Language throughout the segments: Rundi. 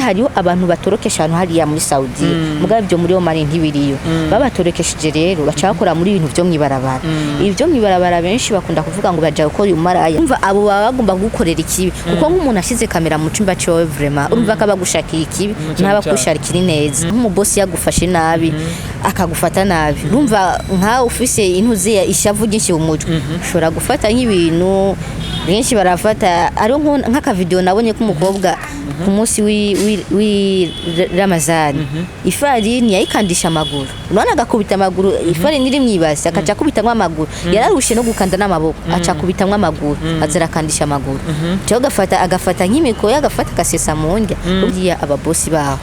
Hariho abantu batorokesha ahantu hariya muri Saudi, mugabo ibyo muri Oman ntibiriyo. Babatorokesheje rero baca bakora muri ibintu vyo mwibarabara. Ibyo mwibarabara benshi bakunda kuvuga ngo baja gukora umaraya. Umva, abo baba bagomba gukorera ikibi, kuko nk'umuntu ashize kamera mu cumba ciwe, vraiment urumva ko abagushakira ikibi, ntaba akushakira neza. Nk'umubosi yagufashe nabi, akagufata nabi, urumva nkawe ufise intuze, ishavu ryinshi mu mutwe, ushobora gufata nk'ibintu benshi barafata. Hariho nk'akavideo nabonye k'umukobwa ku munsi wi Ramazani, ifarini yayikandisha amaguru. Urabona, agakubita amaguru, ifarini iri mw'ibasi, akaca akubitamwo amaguru. Yararushe no gukanda n'amaboko, aca akubitamwo amaguru, aza arakandisha amaguru, cyangwa agafata nk'imikoyo, agafata agasesa mu ndya. Burya ababosi baho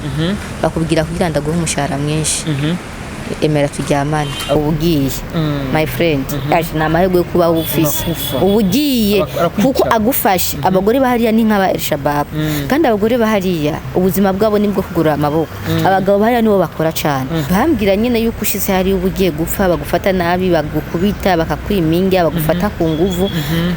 bakubwira kugira ndaguhe umushahara mwinshi, emera turyamane. Uba ugiye, my friend. Aje ni amahirwe yo kuba ufise. Urakufa. Uba ugiye. Arakwica. Kuko agufashe. Abagore bahariya ni nk'aba El Shabab, kandi abagore bahariya ubuzima bwabo nibwo kugura amaboko. Abagabo bahariya nibo bakora cyane. Bambwira nyine yuko ushize hariya uba ugiye gupfa, bagufata nabi, bagukubita, bakakwima indya, bagufata ku nguvu.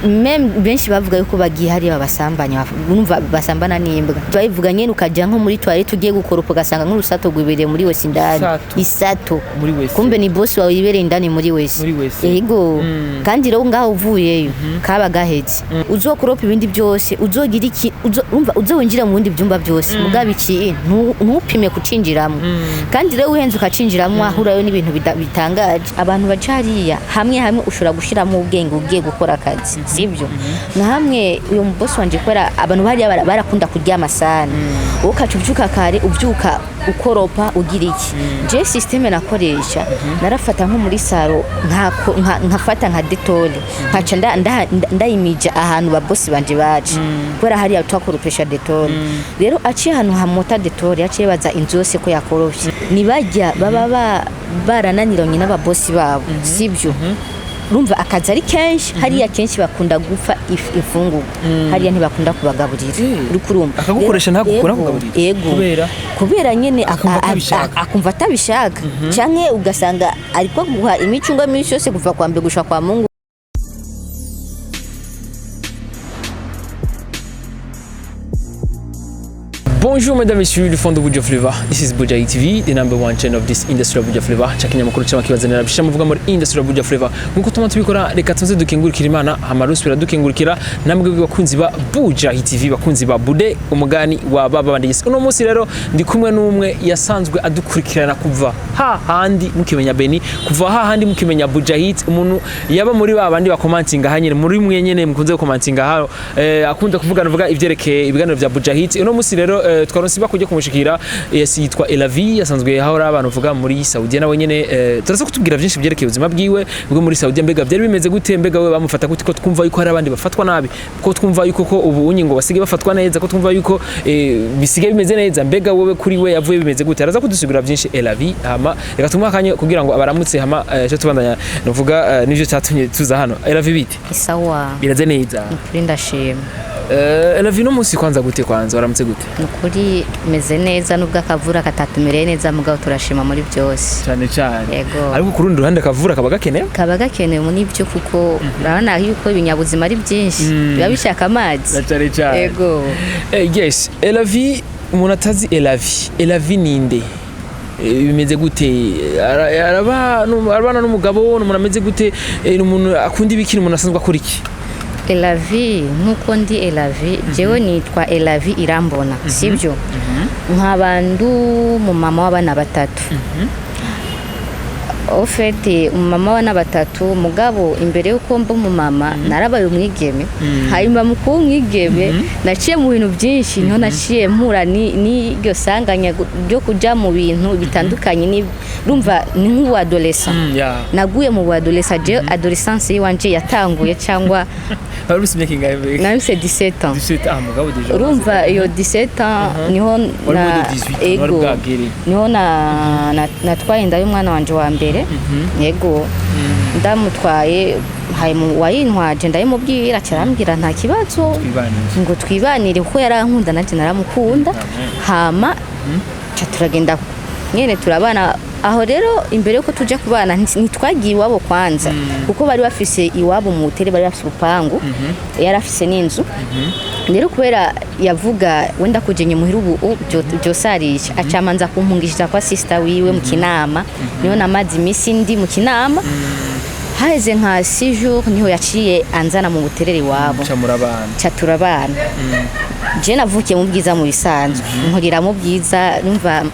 Même benshi bavuga yuko bagiye hariya babasambanya, urumva basambana n'imbwa. Babivuga nyine, ukajya nko muri toilette ugiye gukoropa, ugasanga nk'urusato rwibereye muri wese indani. Isato. Isato. Muri wese. Kumbe ni boss wawe yibereye indani muri wese. Muri wese. Yego. Kandi rero ngaho uvuyeyo kaba gahetse, uzokoropa ibindi byose, uzogira iki, urumva uzowinjira mu bindi byumba byose, mugabo iki ntupime kucinjiramo. Kandi rero uhenze ukacinjiramo, ahurayo n'ibintu bitangaje. Abantu baca hariya hamwe hamwe ushobora gushiramo ubwenge ugiye gukora akazi, sibyo? Na hamwe uyu mubosi wanje, kubera abantu hariya barakunda kuryama sana, wowe ukaca ubyuka kare, ubyuka ukoropa, ugira iki. Je système nakoresha, narafata nko muri salon, nkafata nka Dettol, nkaca ndayimija ahantu babosi banje baje, kubera hariya twakoropesha Dettol. Rero aciye ahantu hamota Dettol, aciye baza inzu yose ko yakoropye. Nibajya baba barananiranye n'ababosi babo, sibyo? Urumva akazi ari kenshi hariya, kenshi bakunda gupfa imfungurwa hariya, ntibakunda kubagaburira. Uriko urumva? Akagukoresha Yego, ntakugaburire? Yego. Kubera? Kubera nyine Akumva atabishaka. Akumva atabishaka, canke ugasanga ariko guha imicungwa myinshi yose kuva kwa mbere gushika kwa Mungu. Bonjour mesdames et messieurs, le fond de Buja Flavor. This is Buja TV, the number one channel of this industry of Buja Flavor. Chakinyamakuru cy'amakibazanira bisha muvuga muri industry of Buja Flavor. Nkuko tuma tubikora, reka tuze dukengurukira Imana, hama rusubira dukengurukira namwe bakunzi ba Buja TV, bakunzi ba Bude umugani wa baba bandi. Uno munsi rero ndi kumwe n'umwe yasanzwe adukurikirana kuva ha handi mukimenya Beni, kuva ha handi mukimenya Buja Hit, umuntu yaba muri ba bandi bakomantinga hanyine muri mwe nyene mukunze gukomantinga hano, akunda kuvugana vuga ivyerekeye ibiganiro vya Buja Hit. Uno munsi rero twaronse bakujya kumushikira. Yes, yitwa Elavi, asanzwe hahora abantu vuga muri Saudiya nawe nyene. Turaza kutubwira byinshi byerekeye ubuzima bwiwe bwo muri Saudiya. Mbega byari bimeze gute? Mbega we bamufata gute? Ko twumva yuko hari abandi bafatwa nabi, ko twumva yuko ko ubu unyi ngo basigaye bafatwa neza, ko twumva yuko bisigaye bimeze neza, mbega wowe kuri we yavuye bimeze gute? Araza kudusigura byinshi Elavi. Hama reka tumuhe akanya kugira ngo abaramutse, hama cyo tubandanya nuvuga nivyo cyatumye tuza hano. Elavi, bite? Isawa. Biraze neza? Nukuri ndashima. Elavi, no munsi kwanza gute? Kwanza waramutse gute? Nukuri meze neza, nubwo akavura katatumereye neza, mugabo turashima muri byose. Cyane cyane. Yego. Ariko ku rundi ruhande akavura kaba gakenewe. Kaba gakenewe muri byo, kuko urabona yuko ibinyabuzima ari byinshi, biba bishaka amazi. Cyane cyane. Yego. Yes, Elavi, umuntu atazi Elavi, Elavi ninde? Bimeze gute? Arabana n'umugabo? Ni umuntu ameze gute? Ni umuntu akunda ibiki? Ni umuntu asanzwe akora iki? Elavi, nkuko ndi Elavi, jewe nitwa Elavi Irambona, sibyo? Nkabandu umumama w'abana batatu. Au fait, umumama w'abana batatu, mugabo imbere y'uko mba umumama narabaye umwigeme. Hanyuma mu kuba umwigeme naciye mu bintu byinshi, niho naciye mpura n'iryo sanganya ryo kuja mu bintu bitandukanye. Urumva ni nk'ubu adolescent. Naguye mu adolescent. Je adolescence yiwanje yatanguye cyangwa Wari ufite imyaka ingahe mbega? Nahise 17 ans. 17. Ah, mugabo déjà Urumva iyo 17 ans niho Wari muri 18, wari ego, bwagere. niho natwaye inda y'umwana wanje wa mbere. Yego, ndamutwaye, hanyuma wayintwaje ndayimubwira, carambwira nta kibazo. Twibanire. Ngo twibanire, kuko yarankunda nanjye naramukunda. Hama ca turagenda nyene turabana. Aho rero imbere yuko tuja kubana, ntitwagiye iwabo kwanza, kuko bari bafise iwabo mu butere, bari bafise urupangu, yari afise n'inzu. Rero kubera yavuga wenda kujenye muhira ubu byosarisha, acamanza kumpungishiriza kwa sister wiwe mu Kinama. Niho namaze iminsi ndi mu Kinama. Haheze nka 6 jours niho yaciye anzana mu Buterere iwabo. Ca murabana? Ca turabana. Je navukiye mu Bwiza, mu bisanzwe nkurira mu Bwiza, numva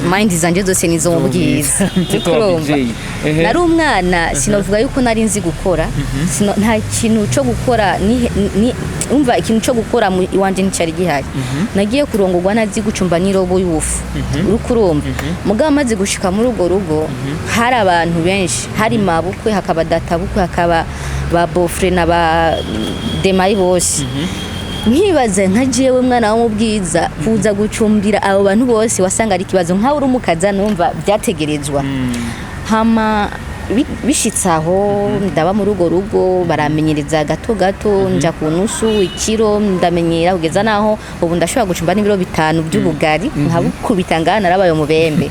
mind zanje zose nizo mu Bwiza. Mtoto wa Urumva? BJ. Ehe. Nari umwana, sinovuga yuko nari nzi gukora. Nta kintu cyo gukora ni umva, ikintu cyo gukora mu iwanje nticari gihari. Nagiye kurongorwa ntazi gucumba n'irobo y'ubufu, uriko urumva? Mugabo amaze gushika muri urwo rugo, hari abantu benshi, hari mabukwe, hakaba databukwe, hakaba ba beau-frère na ba demayi bose. Nkibaza nka jewe mwana wo mu Bwiza kuza gucumbira abo bantu bose, wasanga ari ikibazo. Nkawe uri umukaza, numva byategerezwa. Hama bishitse aho ndaba muri urwo rugo, baramenyereza gato gato, nja ku nusu ikiro, ndamenyera kugeza naho ubu ndashobora gucumba n'ibiro 5 by'ubugari nkabukubita ngaha, narabaye umubembe.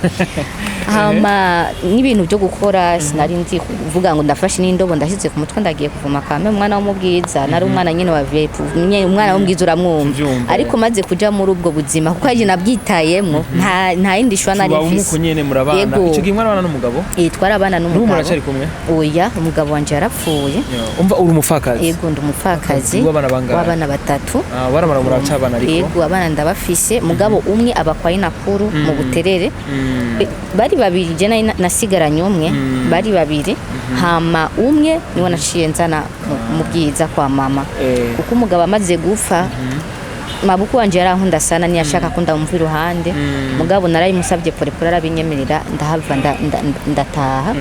Hama n'ibintu byo gukora sinari nzi kuvuga ngo ndafashe n'indobo ndashyize ku mutwe ndagiye kuvoma. Kame umwana wo mu Bwiza, nari umwana nyine wa VIP nyine, umwana wo mu Bwiza uramwumva. Mvyumva. Ariko maze kuja muri ubwo buzima, kuko ari nabyitayemwo, nta yindi shwa nari Tuba mfise. umuko nyene murabana? Yego. Ico gihe mwarabana n'umugabo? Eh, twarabana N'ubu n'umugabo. muracari kumwe? Oya, umugabo wanje yarapfuye. Umva, uri umupfakazi? Yego, ndi umupfakazi. W'abana bangahe? W'abana batatu. Ah, waramara muracabana ariko? Yego, abana ndabafise, mugabo umwe aba kwa inakuru mu Buterere. Bari babiri, je nari nasigaranye umwe, bari babiri. Hama umwe niwe naciye nzana mu Bwiza kwa mama, kuko umugabo amaze gupfa, mabukwe wanje yarankunda sana, ntiyashaka ko ndamumva iruhande. Mugabo narayimusabye porepore, arabinyemerera, ndahava ndataha.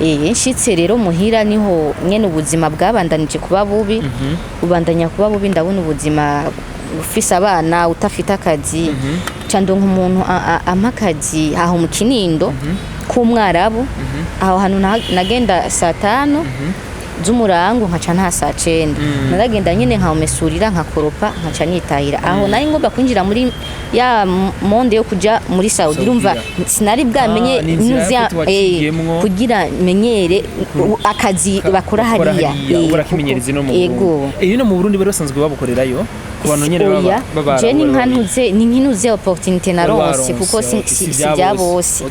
Nshitse rero muhira, niho nyene ubuzima bwabandanije kuba bubi, bubandanya kuba bubi. Ndabona ubuzima ufise abana utafite akazi, ca ndonka umuntu ampa akazi aho mu Kinindo k'umwarabu. Aho hantu nagenda saa 5 z'umurango, nkaca nta saa 9. Naragenda nyine nkamumesurira, nkakoropa, nkaca nitahira. Aho nari ngomba kwinjira muri ya monde yo kuja muri Saudi, urumva? Sinari bwamenye Ah, ni inzira nuzi ya kuti waciyemwo. Kugira menyere akazi bakora hariya. Urakimenyereza ino mu Yego. Burundi. Ino mu Burundi bari basanzwe babukorerayo ku bantu nyene baba Oya, baba je ni nkantuze, ni nkinuze opportunité naronse, kuko si bya bose.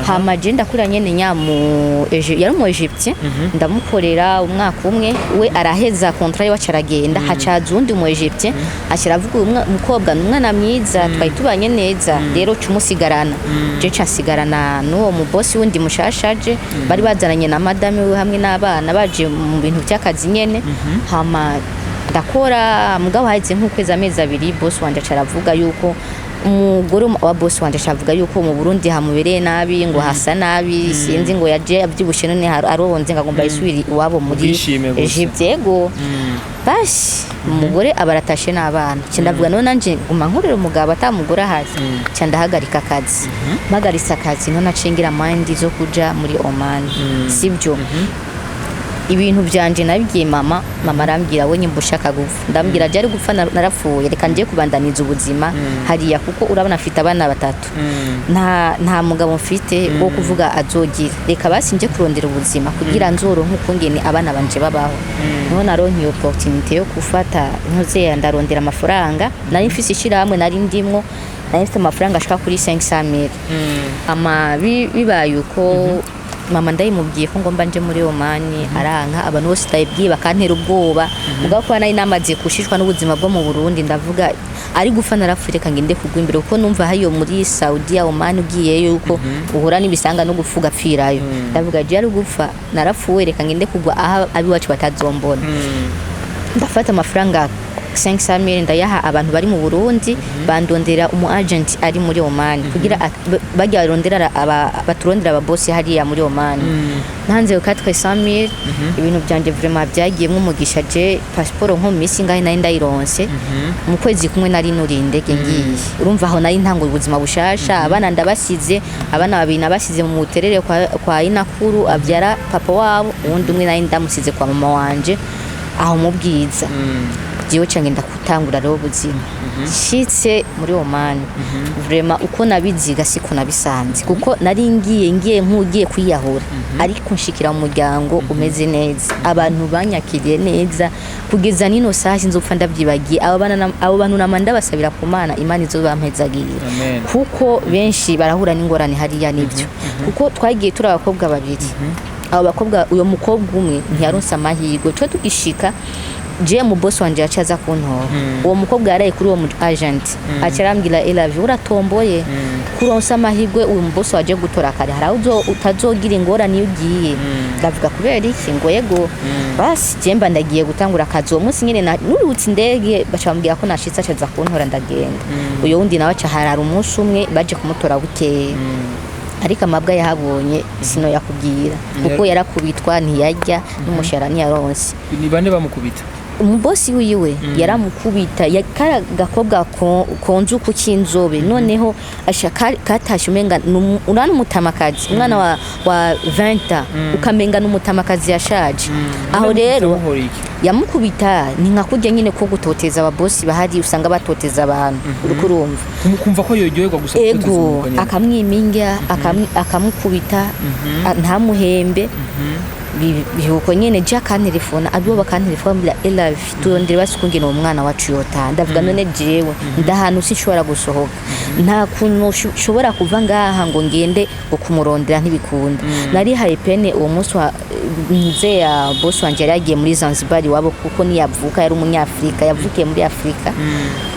Hama je ndakura nyene nyamu yari umu Egyptien, ndamukorera umwaka umwe, we araheza contrat yiwe aca aragenda. Hacaza uwundi mu Egyptien, aca aravuga: "Uyu mukobwa ni umwana mwiza, twari tubanye neza, rero ca umusigarana." Je ca nsigarana n'uwo mu boss wundi mushasha aje, bari bazananye na madame we hamwe n'abana, baje mu bintu by'akazi nyene. Hama ndakora, mugabo haheze nk'ukwezi, amezi 2, boss wanje aca aravuga yuko umugore wa boss wanje aca avuga yuko mu Burundi hamubereye nabi, ngo hasa nabi, sinzi ngo yaje abyibushe none aronze, ngo agomba yisubire iwabo muri Ubwishime gusa. Egypte. Yego, basi umugore aba aratashe n'abana. Nca ndavuga: "None nanje nguma nkorera umugabo atamugore ahari?" Nca ndahagarika akazi. Mpagaritse akazi, none acingira mind zo kuja muri Oman, sibyo? Ibintu byanje nabibwiye mama, mama arambwira: "We nyimba ushaka gupfa." Ndambwira: "Jya ari gupfa narapfuye, reka ngiye kubandaniza ubuzima hariya, kuko urabona afite abana batatu, nta mugabo mfite wo kuvuga azogira, reka basi nje kurondera ubuzima kugira nzoronke ukungene abana banje babaho." Niho naronka iyo opportunité yo gufata ntuzeya, ndarondera amafaranga. Nari mfise ishirahamwe nari ndimwo, nari mfite amafaranga ashika kuri 500 mille. Ama bibaye uko, mama ndayimubwiye ko ngomba nje muri Omani, aranka. Abantu bose ndayibwiye bakantera ubwoba. Mugabo kuba nari namaze gushishwa n'ubuzima bwo mu Burundi, ndavuga: "Ari gupfa narapfuye, reka ngende kugwa imbere," kuko numva hariyo muri Saudi ya Oman ugiyeyo yuko uhura n'ibisanga no gupfa ugapfirayo. Ndavuga: "Je ari gupfa narapfuye, reka ngende kugwa aho abiwacu batazombona." Ndafata amafaranga 500 mille ndayaha abantu bari mu Burundi, bandondera umu agent ari muri Oman kugira bajya barondera aba baturondera aba boss hariya muri Oman. Ntanze 400 mille, ibintu byanje vraiment byagiyemo umugisha. Je passeport nko mu minsi ngahe nari ndayironse, mu kwezi kumwe nari nuriye indege ngiye. Urumva aho nari ntanguye ubuzima bushasha. Abana ndabasize, abana babiri nabasize mu Buterere kwa inakuru abyara papa wabo, uwundi umwe nari ndamusize kwa mama wanje aho mu Bwiza. Jewe ca ngenda gutangura rero ubuzima. Nshitse muri Oman, vraiment uko nabiziga siko nabisanze, kuko nari ngiye nk'ugiye kwiyahura. Ariko nshikira mu muryango umeze neza, abantu banyakiriye neza kugeza nino saha, sinzopfa ndavyibagiye. Abo bana abo bantu nama ndabasabira ku Mana, Imana izobampezagirira. Amen. Kuko benshi barahura n'ingorane hariya, nibyo, kuko twagiye turi abakobwa babiri. Abo bakobwa, uyo mukobwa umwe ntiyaronse amahirwe. Twe tugishika, je mu boss wanje yaciye aza kuntora. Uwo mukobwa yaraye kuri uwo mu agent, aca arambwira: "Elavi, uratomboye kuronsa amahirwe, uyu mu boss waje gutora kare, hari aho utazogira ingorane iyo ugiye." Ndavuga: "Kubera iki?" Ngo: "Yego." Basi je mba ndagiye gutangura akazi uwo munsi nyene, nurutse indege, baca bambwira ko nashitse, aca aza kuntora, ndagenda. Uyo wundi nawe aca harara umunsi umwe, baje kumutora bukeye, ariko amabwa yahabonye sino yakubwira, kuko yarakubitwa, ntiyarya, n'umushahara ntiyaronse. Ni bande bamukubita? Umubosi wiwe yaramukubita. Kara gakobwa konze uku cy'inzobe, noneho asha katashe umenga urana umutamakazi, umwana wa 20, ukamenga n'umutamakazi yashaje. Aho rero Yamuhora iki? Yamukubita ni nka kurya nyine ko gutoteza. Ababosi bahari usanga batoteza abantu, uriko urumva? Kumva ko yoryoherwa gusa Ego. gutoteza umuntu nyene. Akamwiminga, akamukubita, ntamuhembe. Bihuko nyene. Je akantelefona, abibo bakantelefona, bambwira: "Elavi, turondere basi ukungene uwo mwana wacu yotaha." Ndavuga: "None jewe ndahantu sinshobora gusohoka, nta kuntu nshobora kuva ngaha ngo ngende ngo kumurondera, ntibikunda." Narihaye pene uwo munsi wa mzee ya boss wanje yari yagiye muri Zanzibar iwabo, kuko niyavuka yari umunyafrika, yavukiye muri Afrika.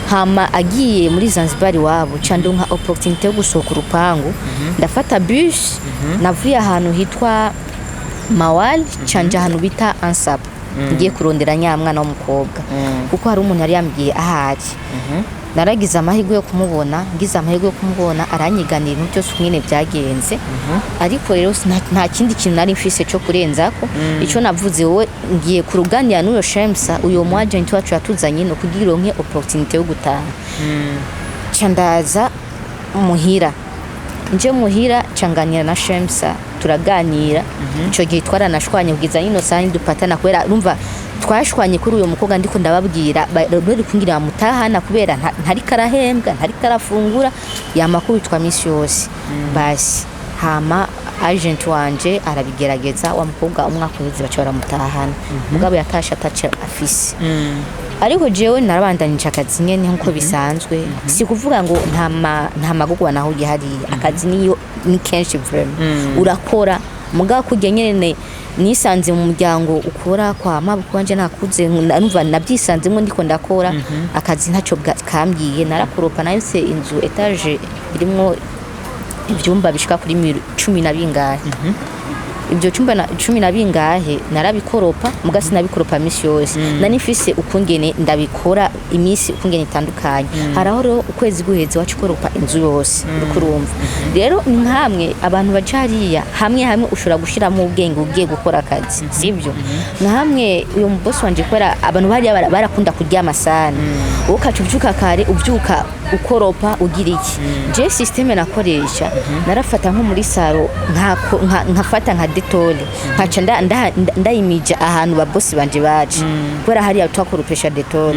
Hama agiye muri Zanzibar iwabo, ca ndonka opportunité yo gusohoka urupangu, ndafata bus. Navuye ahantu hitwa Mawali, canja ahantu bita Ansap, ngiye kurondera nyamwana w'umukobwa, kuko hari umuntu yari yambwiye ahari. Naragize amahirwe yo kumubona, ngize amahirwe yo kumubona, aranyiganira ibintu byose uko nyine byagenze. Ariko rero nta kindi kintu nari mfise cyo kurenzako. Icyo navuze: "Wowe ngiye kuruganira n'uyo Shemsa, uyo mu agent wacu yatuzanye, no kugira uronke opportunité yo gutaha." Ca ndaza muhira, nje muhira canganira na Shemsa, turaganira. Ico gihe twaranashwanye, kugeza nino saha ntidupatana, kubera urumva twashwanye kuri uyo mukobwa. Ndiko ndababwira, bari kungira bamutahana kubera ntariko arahembwa, ntariko arafungura, yamakubitwa misi yose. Basi hama agent wanje arabigerageza, wa mukobwa umwaka uheze baca baramutahana, mugabo yatashe ataca afise. Ariko jewe narabandanije akazi nyene nkuko bisanzwe. Si kuvuga ngo nta magurwa nahuye hariya, akazi niyo ni kenshi vraiment, urakora. Mugabo kurya nyene nisanze mu muryango ukora kwa mabukwe wanje, nakuze numva nabyisanzemo, ndiko ndakora akazi, ntacyo kambwiye. Narakoropa, nahise inzu étage irimwo ivyumba bishika kuri cumi na bingahe. Ibyo cyumba na cumi na bingahe narabikoropa, muga sinabikoropa misi yose. Nari mfise ukungene ndabikora iminsi ukungene itandukanye. Hari aho rero ukwezi guheze waca ukoropa inzu yose, uriko urumva? Rero ni nkamwe abantu baca hariya, hamwe hamwe ushobora gushiramo ubwenge ugiye gukora akazi, sibyo? Nka hamwe uyu mubosi wanje, kubera abantu bariya barakunda kuryama sana, wowe ukaca ubyuka kare, ubyuka ukoropa, ugira iki. Je système nakoresha, narafata nko muri salon, nkafata nka Dettol, nkaca ndayimija ahantu babosi banje baje, kubera hariya twakoropesha Dettol.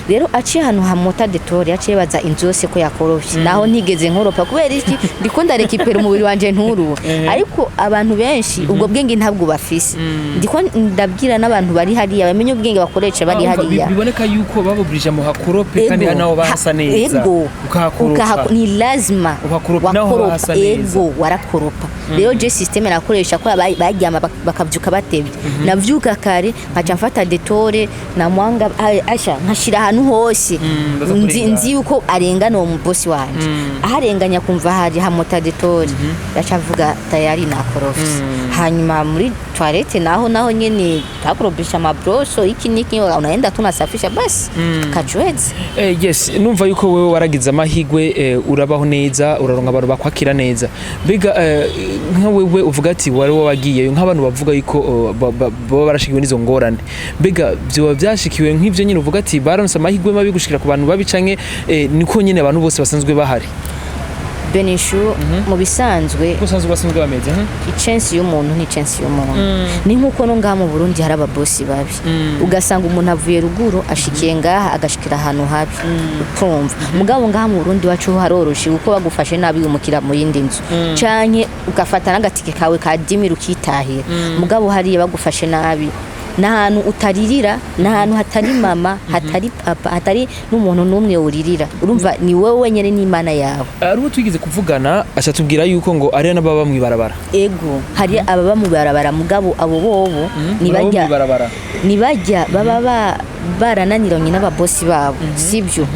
Rero aciye ahantu hamota Dettol, yaciye baza inzu yose ko yakoropye, naho ntigeze nkoropa. Kubera iki? Ndiko ndarekipera umubiri wanje nturuwe. Ariko abantu benshi ubwo bwenge ntabwo bafise. Ndiko ndabwira n'abantu bari hariya bamenye ubwenge bakoresha bari Ah, umva, hariya. Biboneka yuko babubrije mu hakorope kandi Ego. naho bahasa neza. Ego. Ukahakoropa. Ni lazima. Uhakoropa, naho Wakoropa, hasa neza. Ego, warakoropa. Rero je système nakoresha ko baryama bakavyuka batevye, navyuka kare, nkaca mfata Dettol na mwanga, asha nkashira ahantu hose. Baza Nzi, kurengana. nzi yuko arengana uwo mubosi wanje, aharenganya kumva hari hamota Dettol, yaca avuga: "Tayari nakorofye." Hanyuma muri toilette naho nyene twakoropesha amabroso, iki niki, unaenda tunasafisha, basi kacuheze. Yes, numva yuko wewe waragize amahigwe, urabaho neza, uraronka abantu bakwakira neza. Mbega nka wewe uvuga ati wari wagiyeyo, nk'abantu bavuga yuko baba barashikiwe n'izo ngorane, mbega vyoba vyashikiwe nk'ivyo nyine uvuga ati baronse amahigwe mabi gushikira ku bantu babi, canke niko nyine abantu bose basanzwe bahari? Benishu, mu bisanzwe, Uko usanzwe basanzwe bameze? Icensi y'umuntu ni icensi y'umuntu. Ni nk'uko no ngaha mu Burundi hari ababosi babi, ugasanga umuntu avuye ruguru ashikiye ngaha, agashikira ahantu habi, ukumva. Mugabo ngaha mu Burundi wacu ho haroroshe, kuko bagufashe nabi wimukira mu yindi nzu canke ugafata n'agatike kawe ka 10 000 ukitahira. Mugabo hariya bagufashe nabi, n'ahantu utaririra, n'ahantu hatari mama, hatari papa, hatari n'umuntu n'umwe uririra. Urumva, ni wowe wenyine n'Imana yawe. Hari uwo twigeze kuvugana, acatubwira yuko ngo ari n'ababa mw'ibarabara. Ego, hari ababa mu barabara, mugabo abo bobo ni Baba bajya mw'ibarabara. Ni bajya baba barananiranye n'ababosi babo, sibyo?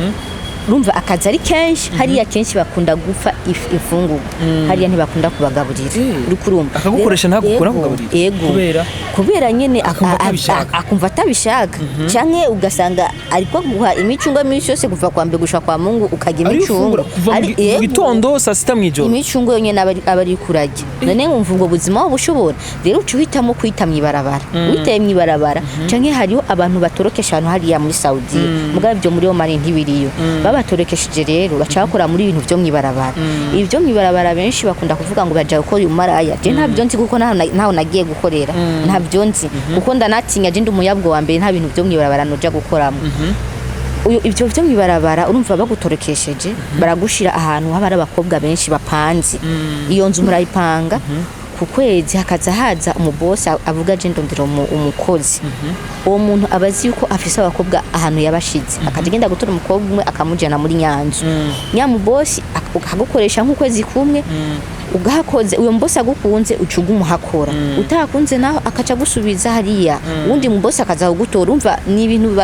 Urumva akazi ari kenshi hariya, kenshi bakunda gupfa imfungurwa hariya, ntibakunda kubagaburira. Uriko urumva? Akagukoresha Ego, ntakugaburire? Ego. Kubera? Kubera nyene Akumva atabishaka. Akumva atabishaka, canke ugasanga ariko guha imicungwa minsi yose, kuva kwa mbere gushika kwa Mungu ukarya Ariyo imicungwa. ufungura kuva mu mu Ego. gitondo saa sita mw'ijoro. Imicungwe yonyene aba ari kurarya. None wumva ubwo buzima woba ushobora? Rero uca uhitamo kwita mw'ibarabara, witeye mw'ibarabara, canke hariho abantu batorokesha ahantu hariya muri Saudiya, mugabo ibyo muri Omani ntibiriyo. Babatorekesheje rero baca bakora muri ibintu vyo mw'ibarabara. Ibyo mw'ibarabara benshi bakunda kuvuga ngo baja gukora umaraya. Je ntabyo nzi, kuko ntaho nagiye gukorera, ntabyo nzi, kuko ndanatinya. Je ndi umuyabwo wa mbere, nta bintu vyo mw'ibarabara noja gukoramo. Uyu ibyo byo mw'ibarabara, urumva bagutorekesheje baragushira ahantu haba hari abakobwa benshi bapanze. Iyo nzu murayipanga ku kwezi, hakaza haza umubosi avuga: "Je ndondera umukozi." Uwo muntu aba azi yuko afise abakobwa ahantu yabashize, akaja agenda gutora umukobwa umwe akamujana muri nyanzu. Nyamubosi akagukoresha nk'ukwezi kumwe, ugahakoze, uyo mubosi agukunze uca uguma uhakora, utahakunze naho akaca agusubiza hariya, uwundi mubosi akaza kugutora. Urumva ni ibintu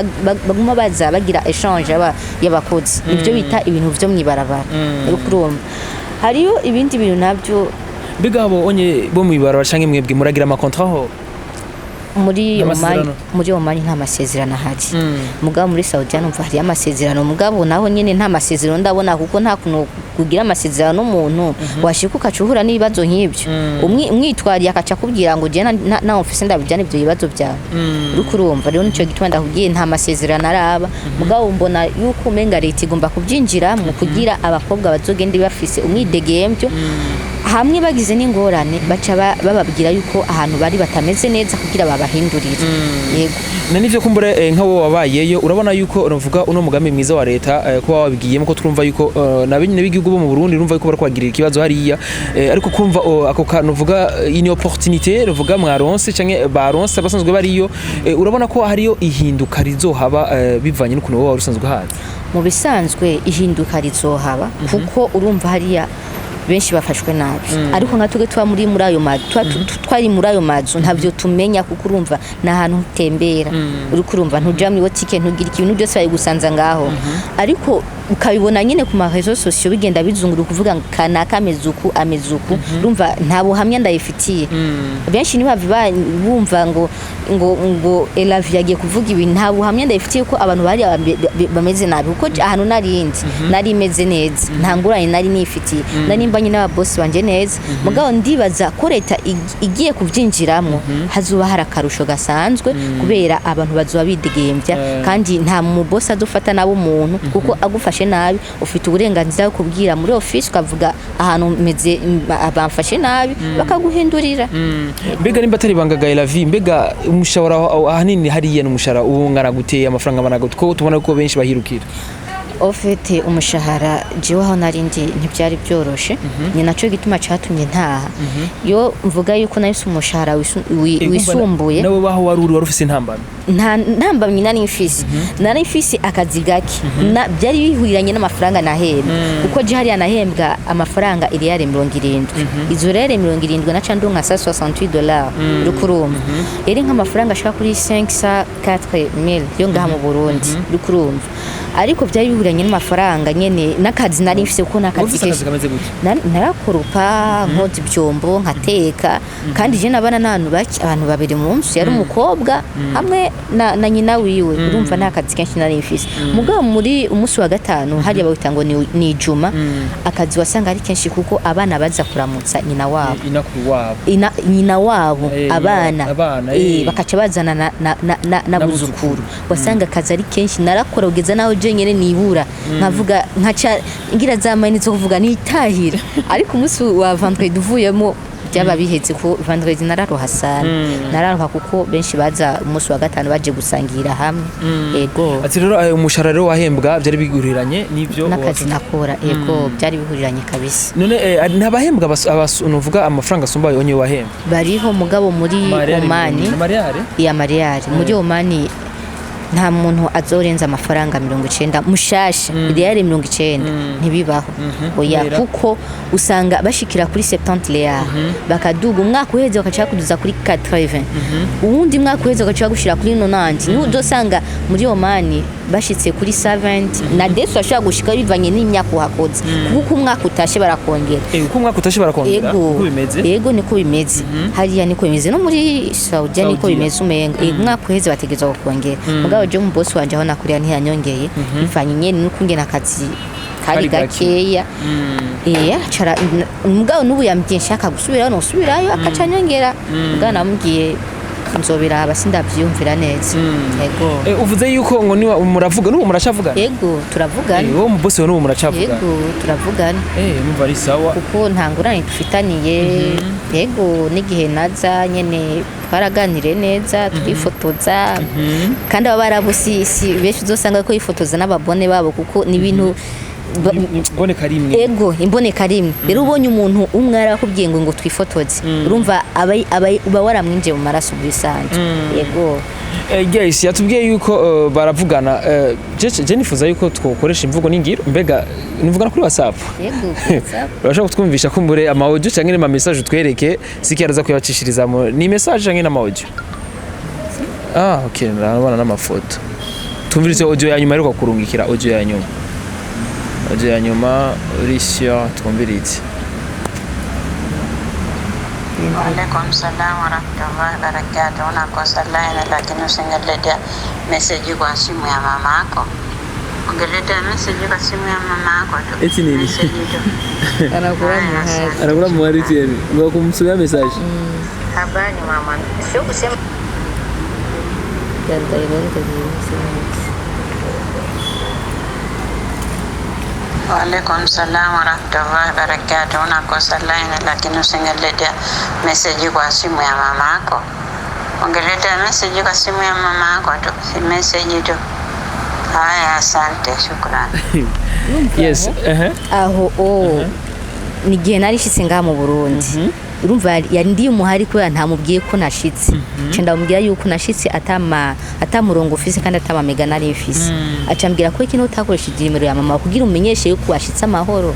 baguma baza bagira échange y'abakozi, nibyo bita ibintu vyo mw'ibarabara. Uriko urumva hariyo ibindi bintu nabyo. Mbega abo onye bo mw'ibarabara canke mwebwe muragira ama contrat ho? Muri Oman, Amasezerano? muri Oman nta masezerano ahari. Mugabo muri Saudiya numva hariyo amasezerano, mugabo naho nyene nta masezerano ndabona, kuko nta kuntu kugira amasezerano n'umuntu washika ukaca uhura n'ibibazo nk'ibyo. Umwitwariye akaca akubwira ngo je na office ndabijana ibyo bibazo byawe. Uriko urumva rero, nico gituma ndakubwiye nta masezerano araba. Mugabo mbona yuko umenga leta igomba kubyinjiramo kugira abakobwa bazogende bafise umwidegemvyo, hamwe bagize n'ingorane baca bababwira yuko ahantu bari batameze neza kugira babahindurire. Yego. Na nivyo kumbure, nka wowe wabayeyo, urabona yuko uravuga uno mugambi mwiza wa leta, kuba wabigiyemo, ko twumva yuko na bene b'igihugu bo mu Burundi urumva yuko bariko bagirira ikibazo hariya, ariko kumva ako kantu uvuga ini opportunité ruvuga mwaronse canke baronse basanzwe bariyo, urabona ko hariyo ihinduka rizohaba bivanye n'ukuntu wowe wari usanzwe hazi? Mu bisanzwe ihinduka rizohaba, kuko urumva hariya benshi bafashwe nabi, ariko nka twebwe tuba muri ayo mazu, tuba twari muri ayo mazu, ntabyo tumenya, kuko urumva ni ahantu utembera. Uriko urumva, ntuja muri botike, ntugira ikintu, byose babigusanza ngaho. Ariko ukabibona nyine ku ma réseaux sociaux bigenda bizunguruka, kuvuga ngo kanaka ameze uku, ameze uku. Urumva nta buhamya ndayifitiye. Benshi ntibave bumva ngo Elavi yagiye kuvuga ibi, nta buhamya ndayifitiye ko abantu bari bameze nabi, kuko ahantu narindi nari meze neza, nta ngurane nari nifitiye, nari mbanye n'ababosi banje neza. Mugabo ndibaza ko leta igiye kubyinjiramo hazuba hari akarusho gasanzwe, kubera abantu bazoba bidegembya, kandi nta mubosi adufata nabi umuntu, kuko agufashe nabi ufite uburenganzira bwo kubwira muri office, ukavuga ahantu meze bamfashe nabi, bakaguhindurira. Mbega nimba atari ibanga ga Elavi, mbega umushahara ahanini hariya ni umushahara ungana gute, amafaranga angana gute, ko tubona ko benshi bahirukira? Au fait, umushahara jewe aho nari ndi ntibyari byoroshe, ni naco gituma catumye ntaha. Yo mvuga yuko nahise umushahara wisumbuye. Nawe baho wari uri wari ufise intambamyi? Nta ntambamyi nari mfise, nari mfise akazi gake byari bihuriranye n'amafaranga nahembwa, kuko je hariya nahembwa amafaranga iriyare 70. Izo rero 70 naca ndonka 168 dollars. Uriko urumva rero nk'amafaranga ashika kuri 504 mille yo ngaha mu Burundi. Uriko urumva, ariko byari bihuriranye n'amafaranga nyene n'akazi nari mfise, kuko Wari n'akazi ufise akazi kameze gute? Narakoropa, nkoza ibyombo, nkateka, kandi je nabana n'abantu bake, abantu babiri mu nzu, yari umukobwa hamwe na nyina wiwe. Urumva nta kazi kenshi nari mfise. Mugabo muri umunsi wa gatanu hariya bawita ngo ni ijuma, akazi wasanga ari kenshi, kuko abana baza kuramutsa nyina wabo. Inakuru wabo. Nyina wabo. Abana. Abana, bakaca bazana na N'abuzukuru. n'abuzukuru. Wasanga akazi ari kenshi, narakora kugeza naho je jenyene nibura, nkavuga nkaca ngira za mayini zo kuvuga nitahira. Ariko umunsi wa vendredi uvuyemo, byaba bihetse, ko vendredi nararoha sana, nararoha kuko benshi baza umunsi wa gatanu baje gusangira hamwe, ego. Ati rero ayo umushahara rero wahembwa byari biguriranye n'ivyo n'akazi nakora, ego, byari bihuriranye kabisa. None ntabahembwa nuvuga amafaranga asumba ayo onye wahembwa? Bariho, mugabo muri Omani Mariare. Ya mariyari muri Omani, nta muntu azorenza amafaranga 90 mushasha, riyari 90 ntibibaho, oya. Kubera? Kuko usanga bashikira kuri 70 riyari, bakaduga, umwaka uheze bakaca bakuduza kuri 80, uwundi mwaka uheze bakaca bagushira kuri 90. Niho uzosanga muri Omani bashitse kuri 70 na desu ashobora gushika, bivanye n'imyaka uhakoze, kuko umwaka utashe barakongera. Uko umwaka utashe barakongera? Ego. Uko bimeze? Ego, niko bimeze hariya, niko bimeze no muri Saudiya, niko Saudiya. bimeze. Umenga umwaka uheze bategerezwa kukongera. Mugabo je mu boss wanje aho nakuriya ntiyanyongeye, bivanye nyene n'ukungena akazi kari Kari gake. gakeya. Acara mugabo n'ubu yambwiye nshaka gusubirayo nosubirayo akaca anyongera, mugabo namubwiye nzobiraba, sindavyiyumvira neza, ego. Uvuze yuko ngo niwa muravuga, n'ubu muracavugana? Ego, turavugana. Wowe mu boss wawe n'ubu muracavugana? Ego, turavugana. Numva ari sawa. Kuko nta ngorane dufitaniye, yego. N'igihe naza nyene twaraganiriye neza, turifotoza. Kandi aba barabu si benshi uzosanga ko yifotoza n'ababone babo, kuko ni ibintu Mboneka rimwe. Ego, imboneka rimwe. Rero ubonye umuntu umwe arakubwiye ngo twifotoze, urumva aba uba waramwinjiye mu maraso mu bisanzwe, yego. Guys, yatubwiye yuko baravugana. Je nifuza yuko twokoresha imvugo n'ingiro. Mbega nivugana kuri WhatsApp? Yego, kuri WhatsApp. Urashobora kutwumvisha kumbure ama audio canke ama message, utwereke siki araza kuyabacishiriza ni message canke n'ama audio? Ah, okay, ndabona n'amafoto. Twumvirize audio ya nyuma aheruka kurungikira, audio ya nyuma, audio ya nyuma uri sure, twumvirize. Waalaikum salam warahmatullahi wabarakatuh. Unakosa line, lakini usingeletea meseji kwa simu ya mamako. Ungeletea meseji kwa simu ya mamako tu. Eti nini? Meseji tu. Anakura Haya, muhari. asante. Anakula muhari tena ngo kumsubia message. Habari mama. Sio kusema. Waalaikum salam warahmatullahi wabarakatuh. Unakosa line, lakini usingeletea meseji kwa simu ya mamako. Ungeletea meseji kwa simu ya mamako tu. Si meseji tu. Haya, asante, shukrani. Yes, ehe. Aho o ni igihe narishitse ngaha mu Burundi, urumva yari ndi umuhari kubera ntamubwiye ko nashitse. Nca ndamubwira yuko nashitse atama atamurongo ufise kandi atama mega nari mfise. Aca ambwira ko iki utakoresheje nimero ya mama kugira umenyeshe yuko washitse amahoro.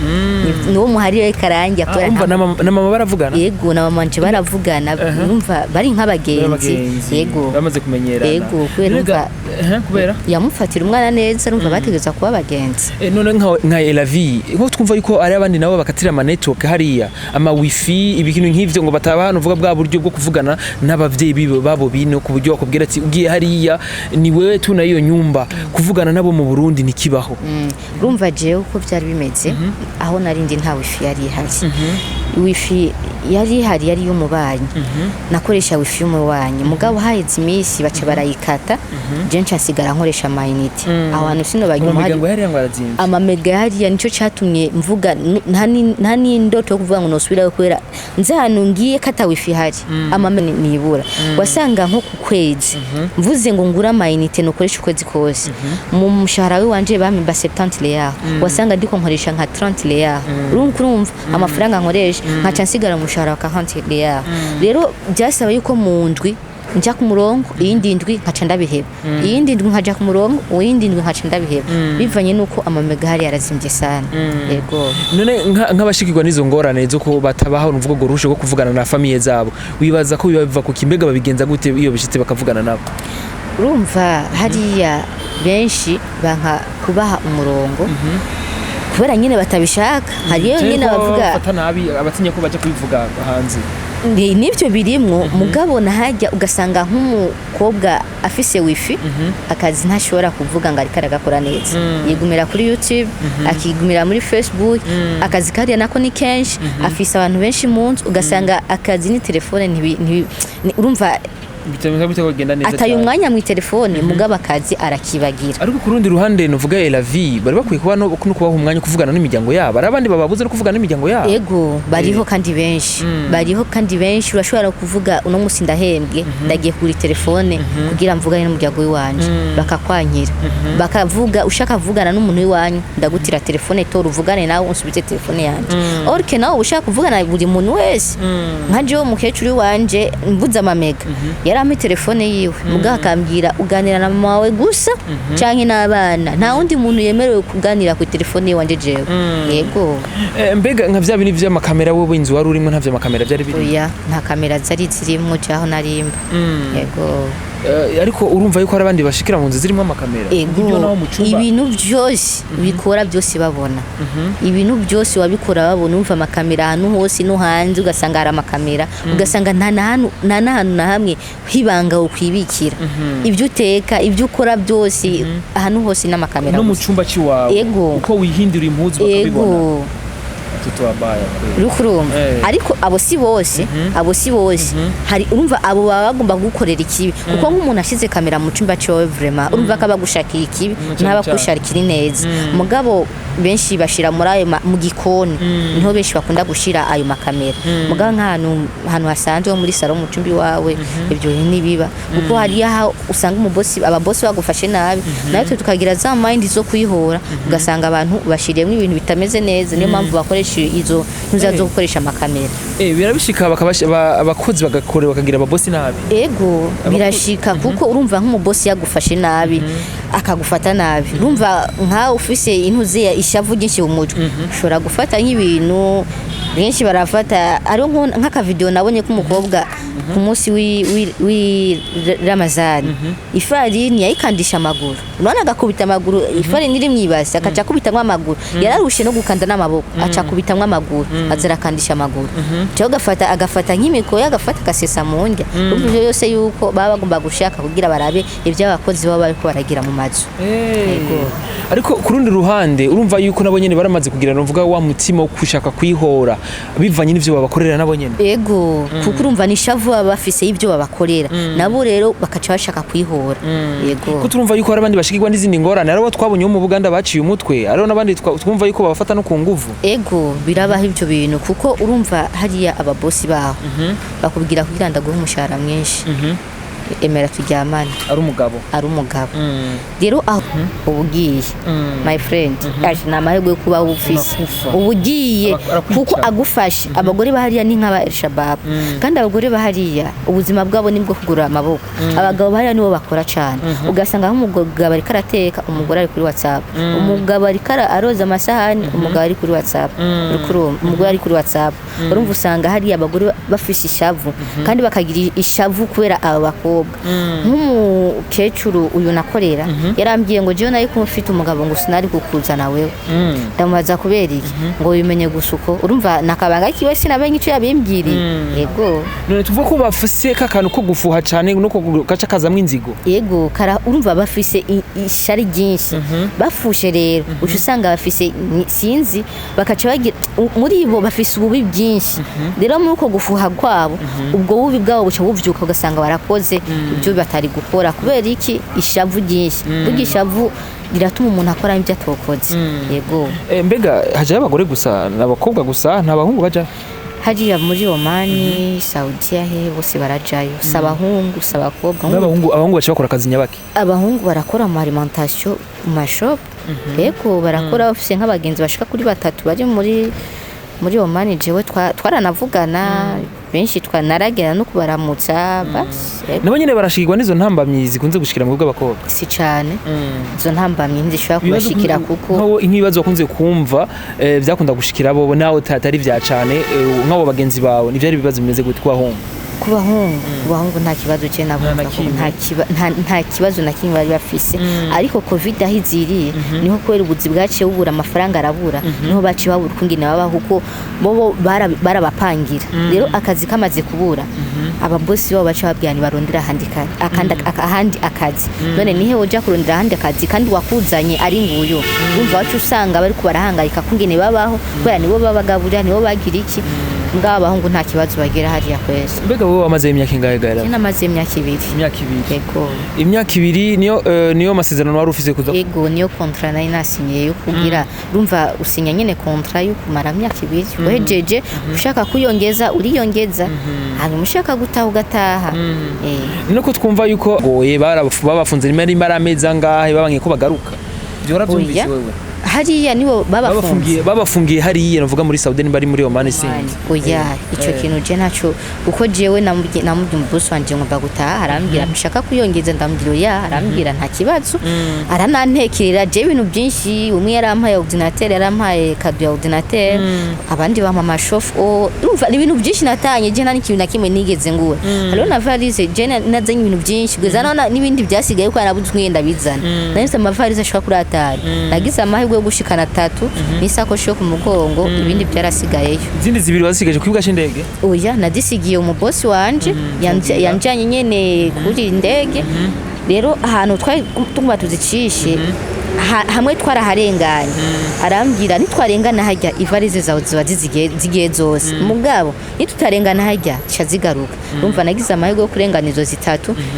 Niwo muhari rero karangira kubera Umva, na mama baravugana? Yego, na mama wanje baravugana, urumva bari nk'abagenzi. Abagenzi. Yego. Bamaze kumenyerana. Yego, kubera Ehe, kubera yamufatira umwana neza, urumva bategerezwa kuba abagenzi. None nka Elavi, nko twumva yuko ari abandi nabo bakatira ama network hariya, ama wifi, ibintu nk'ivyo, ngo bataba hano, uvuga bwa buryo bwo kuvugana n'abavyeyi babo bino, ku buryo bakubwira ati ugiye hariya ni wewe tu na iyo nyumba, kuvugana nabo mu Burundi ntikibaho. Urumva jewe uko byari bimeze, aho narindi nta wifi yari ihari. Wifi yari ihari yari iy'umubanyi, nakoresha wifi y'umubanyi. Mugabo haheze iminsi baca barayikata, je nca nsigara nkoresha amayinite aho hantu sinobagira ngo umuhari. ngo hariya ngo arazimvye. Amamega hariya, nicyo catumye mvuga nta n'indoto yo kuvuga ngo nosubirayo, kubera nzi ahantu ngiye kata wifi ihari, amamega nibura. Wasanga nko ku kwezi mvuze ngo ngure amayinite nukoresha ukwezi kose, mu mushahara w'iwanje bampemba 70 lea, wasanga ndiko nkoresha nka 30 lea. Urumva amafaranga nkoresha, nkaca nsigara mu mushahara wa 40 lea. Rero byasaba yuko mu ndwi nja ku murongo, iyindi ndwi nkaca ndabiheba, iyindi ndwi nkaja ku murongo, iyindi ndwi nkaca ndabiheba, bivanye nuko amamega hari yarazimvye sana, yego. None nk'abashikirwa n'izo ngorane zo ko batabaho nuvuga ngo rushe rwo kuvugana na famille zabo, wibaza ko biba biva ku kimbega? Babigenza gute iyo bishitse bakavugana nabo? Urumva hariya benshi banka kubaha umurongo kubera nyine batabishaka. Hariyo nyine bavuga bafata nabi, abatinya ko baja kubivuga hanze. Nibyo birimwo. Mugabo nahajya ugasanga nk'umukobwa afise wifi, akazi ntashobora kuvuga ngo ariko aragakora neza, yigumira kuri YouTube, akigumira muri Facebook. Akazi kariya nako ni kenshi, afise abantu benshi mu nzu, ugasanga akazi ni telefone urumva Bitagenda neza Ataye cyane. umwanya mu telefone, mugabo akazi arakibagira. Ariko ku rundi ruhande, nuvuga Elavi bari bakwiye kuba no kubaha umwanya wo kuvugana n'imiryango yabo. Hari abandi bababuza no kuvugana n'imiryango yabo. Ego, bariho kandi benshi, bariho kandi benshi. Urashobora kuvuga: "Uno munsi ndahembwe, ndagiye kugura telefone kugira mvugane n'umuryango w'iwanje." Bakakwankira, bakavuga: "Ushaka kuvugana n'umuntu w'iwanyu, ndagutira telefone, tora uvugane nawe, unsubize telefone yanjye." Orke nawe uba ushaka kuvugana na buri muntu wese. Nka jewe, umukecuru w'iwanje mbuze amamega, yarampa telefone yiwe, mugabo akambwira: "Uganira na mama wawe gusa canke n'abana, nta wundi muntu yemerewe kuganira ku telefone yiwanje." Jewe yego. Mbega nka vya bintu vy'amakamera, wowe inzu wari urimo nta vy'amakamera byari biri? Oya, nta kamera zari zirimwo jaho narimba, yego. Ariko urumva yuko hari abandi bashikira mu nzu zirimo amakamera. Ego. Ibyo naho mu cumba. Ibintu byose bikora byose babona, ibintu byose wabikora babona. Umva, amakamera ahantu hose, no hanze ugasanga hari amakamera, ugasanga nta na hantu, nta n'ahantu na hamwe hibanga ukwibikira ibyo uteka, ibyo ukora byose, ahantu hose n'amakamera No mu gusa. cumba c'iwawe. Ego. Uko wihindura impuzu bakabibona. Ego. Watoto wabaya kweli. Uriko urumva? Ariko abo si bose, abo si bose. Hari, urumva, abo baba bagomba gukorera ikibi, kuko nk'umuntu ashize kamera mu cyumba cyawe, vraiment urumva ko aba agushakira ikibi, Cyane. ntaba Cyane. agushakira neza. Mugabo benshi bashira muri ayo mu gikoni, niho benshi bakunda gushira ayo makamera. Mugabo nk'ahantu ahantu hasanzwe ho muri salon, mu cyumba iwawe, ibyo ntibiba, kuko hariyo aho usanga umubosi, ababosi bagufashe nabi, natwe tukagira za mind zo kwihora, ugasanga abantu bashiriyemo ibintu bitameze neza. Niyo mpamvu bakoresha izo ntuza zo gukoresha amakamera. Birabishika abakozi bagakora bakagira ababosi nabi? Ego, birashika, kuko urumva nk'umubosi yagufashe nabi, akagufata nabi, urumva nkawe ufise intuze, ishavu ryinshi mu mutwe, ushobora gufata nk'ibintu benshi barafata. Hariho nk'akavideo nabonye k'umukobwa ku munsi wi Ramazani, ifarini yayikandisha amaguru. Urabona, agakubita amaguru, ifarini iri mw'ibasi, akaca akubitamwo amaguru. Yararushe no gukanda n'amaboko, aca akubitamwo amaguru, aza arakandisha amaguru, cyangwa agafata nk'imikoyo, agafata agasesa mu ndya. Urumva ivyo yose yuko baba bagomba gushaka kugira barabe ibyo abakozi baba bariko baragira mu mazu. Yego. Ariko ku rundi ruhande, urumva yuko nabo nyene baramaze kugira, nuvuga, wa mutima wo gushaka kwihora bivanye n'ivyo babakorera nabo nyene. Ego, kuko urumva ni ishavu baba bafise y'ibyo babakorera, nabo rero bakaca bashaka kwihora, yego. Ko turumva yuko hari abandi bashikirwa n'izindi ngorane, hari abo twabonye bo mu Buganda baciye umutwe, hariho n'abandi twumva yuko babafata no ku nguvu. Ego, birabaho ibyo bintu, kuko urumva hariya ababosi baho bakubwira: "Kugira ndaguhe umushahara mwinshi, emera turyamane." Ari umugabo. Ari umugabo. Rero aho uba ugiye, my friend, aje ni amahirwe yo kuba uba ufise. Urakufa. Uba ugiye. Arakwica. Kuko agufashe, abagore bahariya ni nk'aba Shabab, kandi abagore bahariya ubuzima bwabo nibwo kugurura amaboko. Abagabo bahariya nibo bakora cyane, ugasanga nk'umugabo ariko arateka, umugore ari kuri WhatsApp, umugabo ariko aroza amasahani, umugabo ari kuri WhatsApp. Uriko urumva? Umugore ari kuri WhatsApp. Urumva, usanga hariya abagore bafise ishavu, kandi bakagira ishavu kubera aba bakobwa. Nk'umukecuru uyu nakorera yarambwiye ngo: "Jewe nari kuba mfite umugabo, ngo sinari kukuzana wewe." Ndamubaza: "Kubera iki?" Ngo: "Bimenye gusa uko." Urumva nakabanga kiwe, sinamenye icyo yabimbwiriye, yego. None tuvuga ko bafise ka kantu ko gufuha cane no gaca kazamwo inzigo? Yego, kara urumva bafise ishari ryinshi. Bafushe rero, uca usanga bafise sinzi, bakaca bagira muri bo bafise ububi bwinshi. Rero muri uko gufuha kwabo, ubwo bubi bwabo buca buvyuka, ugasanga barakoze ibyo batari gukora. Kubera iki? Ishavu ryinshi. Burya ishavu riratuma umuntu akora ibyo atokoze, yego. Mbega hajayo abagore gusa, n'abakobwa gusa, nta bahungu baja? Hariya muri Omani, Saudiya, he bose barajayo, si abahungu, si abakobwa. Abahungu baca bakora akazi nyabaki? Abahungu barakora mu alimentation, mu mashop, yego, barakora. Bafise nk'abagenzi bashika kuri batatu bari muri Omani. Jewe twaranavugana benshi, twanaragera no kubaramutsa, basi, yego. Nabo nyene barashikirwa n'izo ntambamyi zikunze gushikira mu bw'abakobwa? Si cane, izo ntambamyi ntizishobora kubashikira kuko Nk'ibibazo wakunze kumva vyakunda gushikira bo nawe atari vya cane, nk'abo bagenzi bawe, nivyari ibibazo bimeze gute ku bahungu? Ku bahungu nta kibazo cye navuga na ko kimwe. nta kibazo na kimwe bari bafise. Ariko COVID aho iziriye, niho kubera ubuzi bwaciye bubura, amafaranga arabura, niho baciye babura ukungene babaho, kuko bobo barabapangira. Rero akazi kamaze kubura. Ababosi babo baca babwira ntibarondera ahandi ahandi akazi. None nihe woja kurondera ahandi akazi kandi wakuzanye ari nguyu? Urumva wacu usanga bariko barahangayika kungene babaho, kubera nibo babagaburira, nibo bagira iki. Ngabo abahungu nta kibazo bagira hariya kwese. Mbega wowe wamaze imyaka ingahe gaera? Njye namaze imyaka 2. Imyaka 2? Yego. Imyaka 2 niyo niyo masezerano wari ufise kuza? Yego, niyo contrat nari nasinyiye yo kugira, urumva usinya nyene contrat yo kumara imyaka 2, uhejeje ushaka kuyongeza uriyongeza, hanyuma ushaka gutaha ugataha. Nuko twumva yuko goye babafunze rimwe rimwe ari amezi angahe, babangiye ko bagaruka. Ibyo warabyumvise? Oya. Wewe Hariya nibo babafunze? Babafungiye hariya navuga muri Saudi, nimba ari muri Oman, sinzi. Oya, ico kintu je ntaco, kuko jewe namubwiye umubosi wanje ngomba gutaha, arambwira nshaka kuyongeza, ndamubwira oya, arambwira nta kibazo, aranantekerera je ibintu byinshi. Umwe yarampaye ordinateur, yarampaye cadeau ya ordinateur, abandi bampa amashofu. Urumva ni ibintu byinshi natanye, je nta n'ikintu na kimwe nigeze ngura. Hariho na valise, je nazanye ibintu byinshi kugeza n'ibindi byasigaye kuko narabuze umwenda bizana. Nari mfise amavalise ashika kuri 5, nagize amahirwe yo gushikana 3 n'isakoshi yo ku mugongo, ibindi byarasigayeyo. Izindi 2 wazisigaje ku kibuga c'indege? Oya, nazisigiye umubosi wanje yanjanye nyene kuri indege. Rero ahantu twari tugomba tuzicishe hamwe twaraharenganye, arambwira nitwarengana harya ivalize zawe ziba zigiye zose, mugabo nitutarengana harya zica zigaruka. Urumva nagize amahirwe yo kurengana izo 3,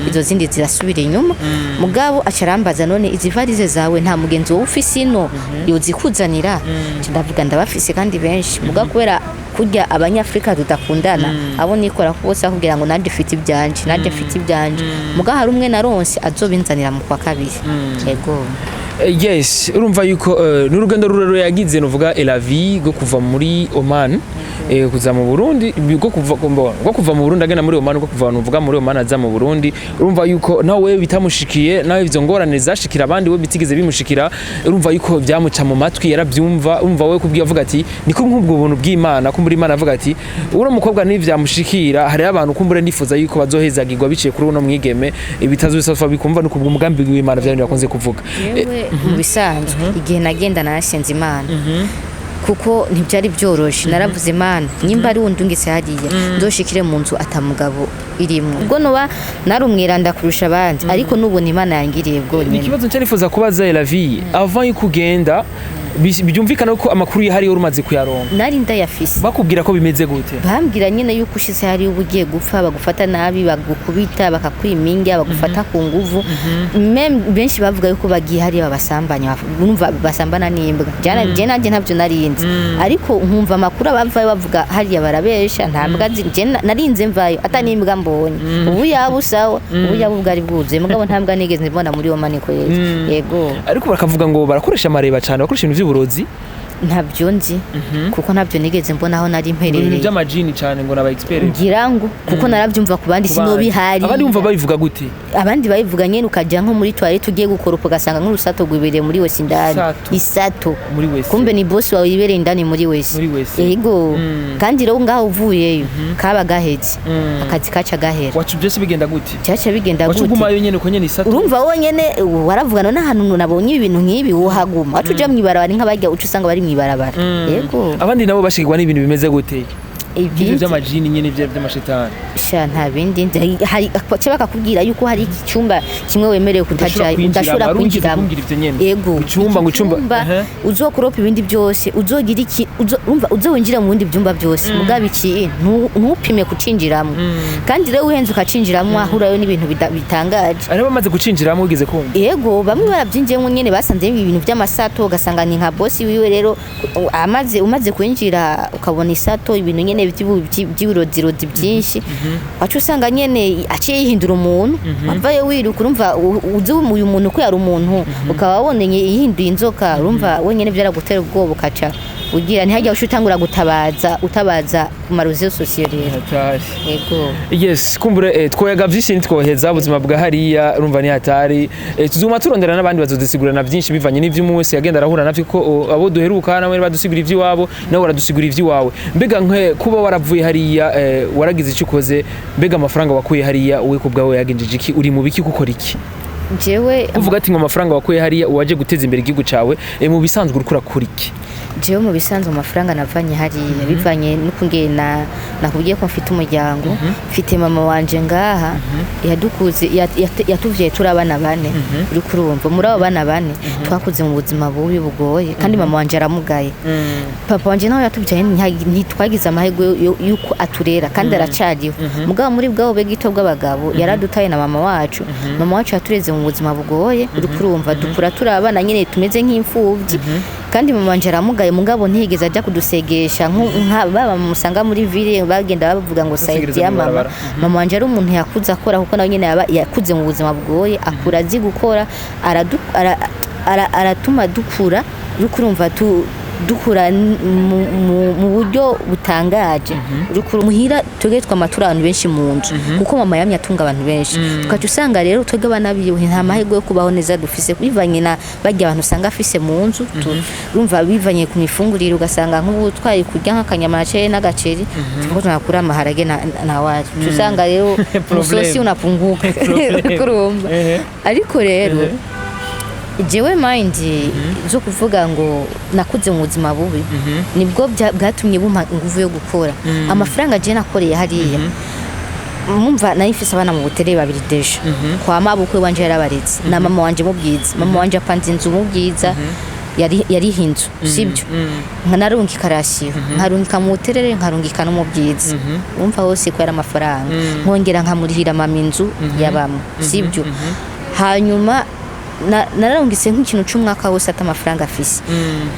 izo zindi zirasubira inyuma. Mugabo aca arambaza, none izi valize zawe nta mugenzi wowe ufise ino yozikuzanira? Nca ndavuga ndabafise kandi benshi, mugabo kubera kurya abanyafrika tudakundana, abo nikora ko bose bakubwira ngo nanjye mfite ibyanje, nanjye mfite ibyanje. Mugabo hari umwe naronse azobinzanira mu kwa kabiri. Yego. Yes, urumva yuko n'urugendo rurerure yagize, nuvuga Elavi, rwo kuva muri Oman kuza mu Burundi, rwo kuva mu Burundi agenda muri Oman, rwo kuva nuvuga muri Oman aza mu Burundi. Urumva yuko nawe bitamushikiye, nawe izo ngorane zashikira abandi we bitigeze bimushikira. Urumva yuko byamuca mu matwi, yarabyumva. Urumva we kubwiye avuga ati niko nk'ubwo buntu bw'Imana, kumbura Imana avuga ati uno mukobwa ntivyamushikira, hariho abantu kumbure nifuza yuko bazohezagirwa biciye kuri uno mwigeme, ibitazobisofa bikumva no kubwo umugambi w'Imana, vya bintu bakunze kuvuga. Yewe, mu bisanzwe igihe nagenda narasenze Imana, kuko ntibyari byoroshe. Naravuze, Imana, nimba ari wundungitse hariya, ndoshikire mu nzu atamugabo irimwo, ubwo noba narumwiranda kurusha abandi, ariko n'ubuntu Imana yangiriye Ni bwonyine. ikibazo nca nifuza kubaza Elavi avant yuko ugenda, byumvikana ko amakuru yahari wari umaze kuyaronka? Nari ndayafise. Bakubwira ko bimeze gute? Bambwira nyine yuko ushize hariya uba ugiye gupfa, bagufata nabi, bagukubita, bakakwima, bagufata ku nguvu. Même benshi bavuga yuko bagiye hariya babasambanya, urumva basambana n'imbwa. Je nanjye ntabyo narinzi, ariko nkumva amakuru abavayo bavuga hariya barabesha, nta mbwa je narinze mvayo ata n'imbwa mbonye. Ubu yaba usawa, ubu yaba ubwari bwuzuye, mugabo nta mbwa nigeze mbona muri Oman ko yego. Ariko bakavuga ngo barakoresha amareba cyane, bakoresha ibintu by'uburozi. Ntabyo nzi kuko ntabyo nigeze mbona aho nari Ibintu mperereye. by'amajini cyane, ngo n'aba expert. Ngira ngo kuko narabyumva ku bandi, sinobihari. Abandi bumva babivuga gute? Abandi babivuga nyene, ukajya nko muri toilette ugiye gukoropa, ugasanga nk'urusato rwibereye muri WC indani. Isato. Isato. Muri WC. Kumbe ni boss wawe yibereye indani muri WC. Muri WC. Yego. Kandi rero ngaho uvuyeyo kaba gaheze, akazi kaca gahera. Wacu byose bigenda gute? Cyaca bigenda Wacu gute? ugumayo nyene uko nyene isato? Urumva wonyene waravuga none ahantu nabonye ibintu nk'ibi wohaguma, wacu uja mw'ibarabara, ni nk'abarya uca usanga bari mw'ibarabara. Yego. Abandi nabo bashikirwa n'ibintu bimeze gute? Ibyo Ibindi by'amajini nyene by'amashetani. Sha, nta bindi nzi. Hari cyo bakakubwira yuko hari icyumba kimwe wemerewe Udashobora kutajayo. kwinjiramo, Udashobora wari wigeze kwinjiramo. kumbwira ivyo nyene. Yego. Icumba ngo icumba, ehe. Uzokoropa ibindi byose, uzogira iki, urumva uzowinjira mu bindi byumba byose, mugabo iki ntupime kucinjiramo. Kandi rero uhenze ukacinjiramo ahurayo n'ibintu bitangaje. Ari bamaze gucinjiramo wigeze kumva? Yego, bamwe barabyinjiyemo nyene, basanze ibintu by'amasato, ugasanga ni nka bosi wiwe. Rero amaze umaze kwinjira ukabona isato, ibintu nyene by'uburozirozi byinshi, waca usanga nyene aciye yihindura umuntu, wavayo wiruka. Urumva uzi uyu muntu ko yari umuntu, ukaba wabonye yihinduye inzoka, urumva wenyene byaragutera ubwoba, ukaca ugira ntihajya uca utangura gutabaza, utabaza ku ma réseaux sociaux rero. Hatari. Yego. Yes, kumbure twoyaga vyinshi ntitwoheza ubuzima bwa hariya, urumva ni hatari. Tuzuma turondera n'abandi bazodusigurana byinshi bivanye n'ivyo umwe wese yagenda arahura navyo, ko abo duheruka namwe badusigura ivy'iwabo, nawe waradusigura ivy'iwawe. Mbega nke kuba waravuye hariya, waragize icyo ukoze? Mbega amafaranga wakuye hariya uwe ku bwawe yagenjeje iki? Uri mu biki, gukora iki? Jewe Uvuga ati ngo amafaranga wakuye hariya uwaje guteza imbere igihugu cawe, mu bisanzwe uriko urakora iki? Jewe mu bisanzwe amafaranga navanye hariya, bivanye n'ukungena Nakubwiye ko mfite umuryango, mfite mama wanje ngaha yadukuze, yatuvyaye turi abana bane. Uri kurumva, muri abo bana bane twakuze mu buzima bubi bugoye, kandi mama wanje aramugaye. Papa wanje nawe yatubyaye ntitwagize amahirwe yuko aturera, kandi aracariho. Mugabo muri bwabo bwe gito bw'abagabo yaradutaye na mama wacu. Mama wacu yatureze mu buzima bugoye, uri kurumva, dukura turi abana nyine tumeze nk'imfubyi, kandi mama wanje aramugaye, mugabo ntiyigeze ajya kudusegesha nka baba musanga muri ville bagenda bavuga ngo Basegereza saidia mama. mw'ibarabara. Mama wanje ari umuntu yakuze akora, kuko nawe nyine yakuze mu buzima bugoye, akura azi gukora, aratuma dukura, uri kurumva, dukura mu buryo butangaje. Uri muhira twebwe twama turi abantu benshi mu nzu, kuko mama yamye atunga abantu benshi. Tukaca usanga rero twebwe abana biwe nta mahirwe yo kubaho neza dufise, bivanye na barya abantu usanga afise mu nzu. Urumva, bivanye ku mifungurire, ugasanga nk'ubu twari kurya nk'akanyama n'agaceri, turiko tunakura amaharage na wari, usanga rero Problème. musosi unapunguka. Problème. Kurumva, ariko rero jewe mind zo kuvuga ngo nakuze mu buzima bubi nibwo bwatumye bumpa inguvu yo gukora. Amafaranga je nakoreye hariya, mumva, nari mfise abana mu Butere babiri déjà, kwa mabukwe wanje yarabaretse na mama wanje mu Bwiza. Mama wanje apanze inzu mu Bwiza, yari yariha inzu, sibyo? Nkarungika ration, nkarungika mu Buterere, nkarungika no mu Bwiza. Umva, hose ko yari amafaranga, nkongera nkamurihira mama inzu yabamo, sibyo? Hanyuma nararungitse nk'ikintu c'umwaka wose ata amafaranga afise.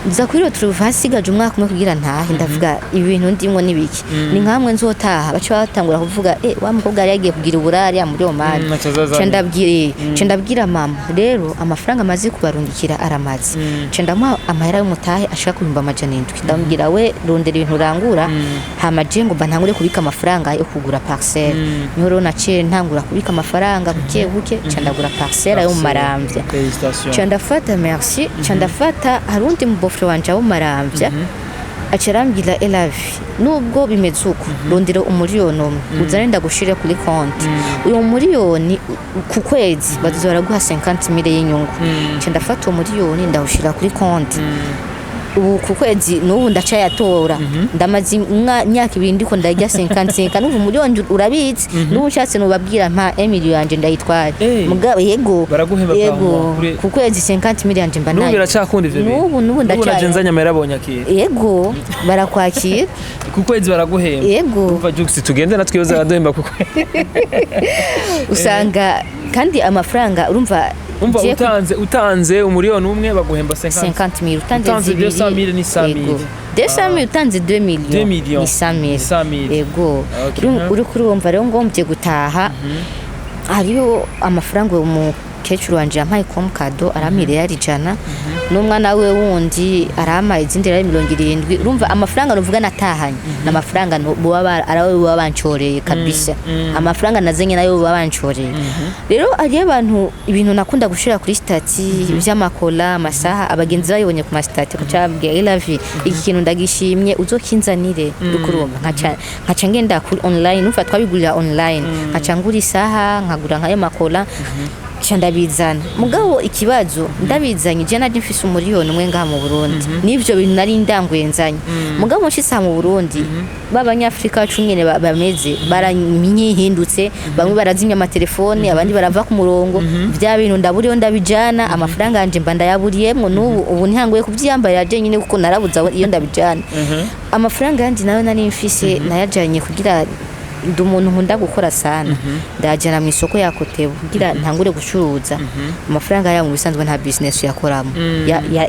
Nza kuri retrouve hasigaje umwaka umwe kugira ntahe, ndavuga ibintu ndimwo nibiki, ni nkamwe nzotaha baca batangura kuvuga: "Eh, wa mukobwa yari yagiye kugira uburari muri Oman." Aca azaza. Ca ndabwira mama rero amafaranga amaze kubarungikira aramaze. Ca ndamuha amahera y'umutahe ashaka ku 700,000. Ndamubwira: "We rondera ibintu urangura, hama je ngo mba ntangure kubika amafaranga yo kugura parcelle." Niho rero naciye ntangura kubika amafaranga buke buke, ca ndagura parcelle yo mu Maramvya. Félicitations. Ca ndafata, merci, ca ndafata hari undi mu beau-frère wanje wo mu Maramvya, aca arambwira: "Elavi, nubwo bimeze uko, rondera 1 miliyoni uzane ndagushire kuri konti. Uyo 1 miliyoni ku kwezi bazoza baraguha 50 mille y'inyungu." Ca ndafata uwo 1 miliyoni ndawushira kuri konti. Ubu ku kwezi n'ubu ndacayatora. Ndamaze imyaka 2 ndiko ndarya 55. N'ubu 1 miliyoni urabitse, n'ubu nshatse nubabwira mpa 1 million yanje ndayitware. Mugabo yego. Baraguhemba Yego. par mois Ku kwezi 50 mille yanje mba N'ubu nayo. biracakunda ivyo bintu? N'ubu N'ubu naje ndacaye. nzanye amahera abonye akira. Yego, barakwakira. Ku kwezi baraguhemba? Yego. Umva Jux, tugende natwe yoza baraduhemba ku kwezi. Usanga kandi amafaranga, urumva, Umva, ngiye utanze 1 miliyoni baguhemba 50. 50 mille. Utanze Utanze zibiri, 200 mille ni 100 mille. Yego. 200 mille, utanze 2 millions 2 millions. ni 100 mille. 100 mille. Yego. Okay. Uri kurumva rero, ngombye gutaha, hariyo amafaranga uwo mukecuru wanje yampaye comme cadeau, arampa 100 000, n'umwana we wundi arampa izindi rero 70. Urumva, amafaranga nuvuga natahanye ni amafaranga arawe baba bancoreye kabisa, amafaranga nazanye nayo baba bancoreye. Rero hariyo abantu, ibintu nakunda gushira kuri statut vy'amakola, amasaha, abagenzi bayibonye ku ma statuts kuca babwira: "Elavi, iki kintu ndagishimye, uzokinzanire." Urumva, nkaca ngenda kuri online, numva twabigurira online, nkaca ngura isaha, nkagura nkayo makola, nca ndabizana. Mugabo ikibazo, ndabizanye je naje mfise 1 miliyoni ngaha mu Burundi n'ivyo bintu nari ndanguye nzanye. Mugabo nshitse aha mu Burundi, b'abanyafrika bacu nyene bameze baranyihindutse, bamwe barazimya amatelefone, abandi barava ku murongo. Vya bintu ndaburiyo ndabijana, amafaranga yanje mba ndayaburiyemwo. N'ubu ubu ntihanguye kuvyiyambarira je nyine, kuko narabuze iyo ndabijana. Amafaranga yandi nayo nari mfise nayajanye kugira, ndi umuntu nkunda gukora sana, ndayajyana mu isoko ya Kotebu kugira ntangure gucuruza. Amafaranga yabo mu bisanzwe nta business yakoramo.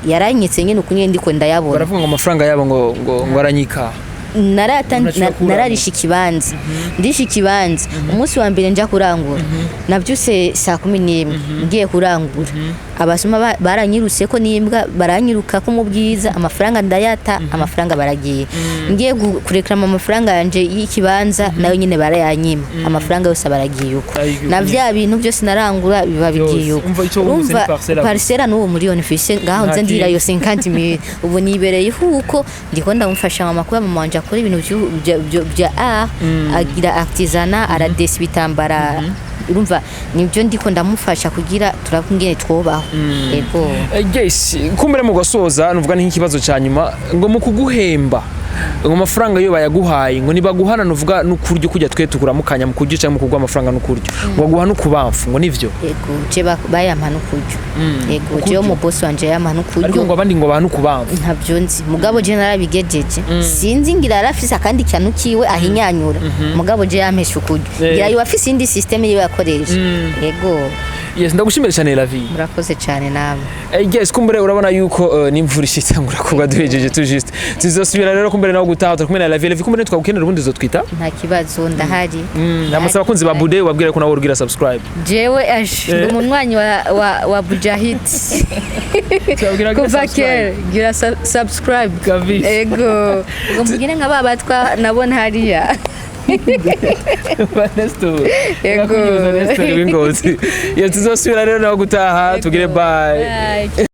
Yaranyitse nyine uku nyine ndiko ndayabona. Baravuga ngo amafaranga yabo ngo aranyika. Umuntu aciye akuramo. Nararisha ikibanza, ndisha ikibanza. Umunsi wa mbere nja kurangura, navyuse saa 11 ngiye kurangura, abasuma baranyirutse ko n'imbwa, baranyiruka ko mu Bwiza, amafaranga ndayata, amafaranga baragiye. Ngiye kureklama amafaranga yanje y'ikibanza, nayo nyine barayanyima, amafaranga yose baragiye uko. Ayigiye Na uko. vya bintu byose narangura biba bigiye Byose. uko. Umva, ico wungutse ni Urumva, parcelle gusa. Parcelle n'uwo 1 miliyoni mfise ngaho Nta nze ndira kindi. yo 50 mille. Ubu nibereye huko ndiko ndamufasha mama, kuba mama wanje akora ibintu vya art, agira artisanat, aradesa ibitambara. Urumva, nibyo ndiko ndamufasha kugira turakungene twobaho. Yego. Yes, kumbere mu gasoza nuvuga ni nk'ikibazo ca nyuma ngo mu kuguhemba Ngo amafaranga yo bayaguhaye, ngo nibaguhana nuvuga n'ukuryo kujya twe tukuramukanya mu kuryo cyangwa mu kuguha amafaranga n'ukuryo, ngo baguha n'ukubamfu, ngo nivyo? Yego, je bayampa n'ukuryo. Yego, jewe mu boss wanje yampa Ariko n'ukuryo. ngo abandi ngo baha n'ukubamfu. Ntabyo nzi, mugabo je narabigejeje. Sinzi, ngira yarafise akandi kantu kiwe ahinyanyura, mugabo je yampesha ukuryo. Ngira yuba afise indi système yiwe yakoresha. Yego. Yes, ndagushimira cyane, Lavi. Murakoze cyane namwe. Yes, kumbure urabona yuko n'imvura ishitangura kugwa duhejeje tu juste. Tuzosubira rero kumbere nawe gutaha turi kumwe na Lavi. Lavi, kumbure twagukenera ubundi uzotwita. Nta kibazo, ndahari. Namusaba abakunzi ba Bude wabwira ko nawe urugira subscribe. Jewe ash ndi umunywanyi wa Bujahid. Tubabwira gira Kuva subscribe. kera gira subscribe. Kabisa. Ego, ngo mugire nka ba batwa nabona hariya. Ba Nestor. Yego. Nestor w'Ingozi. Yes, tuzosubira rero nawe gutaha, tugire bye. Bye.